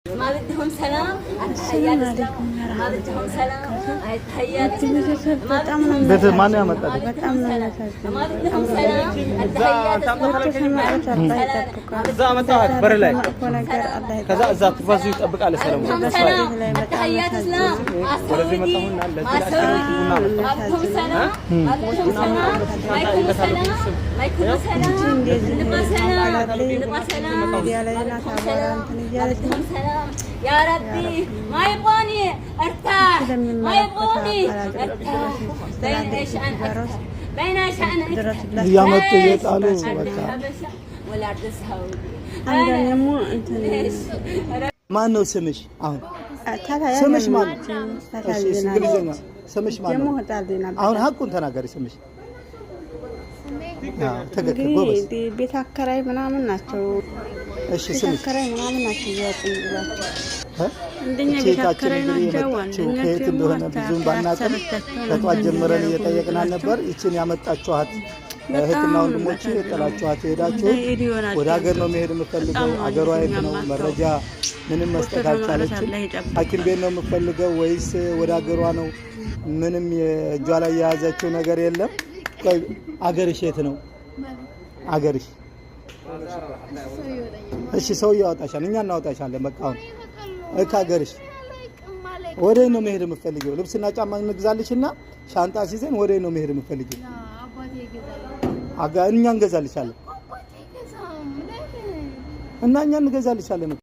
ما بدهم سلام. السلام عليكم ما بدهم سلام. التحيات. በጣም ነው ቤት ማን ያመጣል? በጣም ነው የሚያሳዝነው። ما بدهم سلام. التحيات. ወጥቶ ከመቅረት አላህ ይጠብቃል። እዛ መጣኋት በር ላይ። መጥፎ ነገር አላህ ከዛ ይጠብቃል። እዛ ትፋዙ ይጠብቃል ሰለሞን። بدهم سلام. التحيات اسلام. السعودي ما سعودي. ما بدهم سلام. ما بدهم سلام. ما يكونوا سلام. ما يكونوا سلام. نبغى سلام. نبغى سلام. ሚዲያ ላይ ما ናት بدهم አቧራ سلام. እንትን ما እያለች ነው። بدهم سلام. يا ربي ما يبغوني ارتاح. ما يبغوني ارتاح. بين ايش انا اكثر، بين ايش انا اكثر. ድረሱላት። እያመጡ ليش እየጣሉ أرض በቃ الحبشة ولا أرض السعودية؟ አንዳንድ أنا ደግሞ እንትን ليش؟ ማን ነው ስምሽ? አሁን ስምሽ ማን ነው? እሺ፣ እንግሊዝኛ ስምሽ ማን ደግሞ ነው? ህጣል ነበር። አሁን ሀቁን ተናገሪ። ስምሽ? አዎ፣ ትክክል ጎበዝ። እንግዲህ ቤት አከራይ ምናምን ናቸው። እሺ፣ ቤት ስምሽ? አከራይ ምናምን ናቸው እያወጡ የሚሏቸው። እ? አንደኛ እቺ ቤት እህታችን አከራይ እንግዲህ ናቸው። የመጣችው አንደኛ ከየት ደግሞ እንደሆነ ብዙም ባናቅም ከጧት ጀምረን እየጠየቅናት ነበር። ይችን ያመጣችኋት እህትና ወንድሞች ጥላችኋት የሄዳችሁት ወደ ሀገር ነው መሄድ የምፈልገው፣ አገሯ የት ነው? መረጃ ምንም መስጠት አልቻለችም። ሐኪም ቤት ነው የምፈልገው ወይስ ወደ ሀገሯ ነው? ምንም እጇ ላይ የያዘችው ነገር የለም። ቆይ አገርሽ የት ነው? አገርሽ? እሺ፣ ሰው ያወጣሻል፣ እኛ እናወጣሻለን። በቃ አሁን እካ ሀገርሽ ወደ ነው መሄድ የምፈልገው? ልብስና ጫማ እንግዛልሽና ሻንጣ ሲዘን ወደ ነው መሄድ የምፈልገው? አጋ እኛ እንገዛልሻለን እና እኛ እንገዛልሻለን እኮ።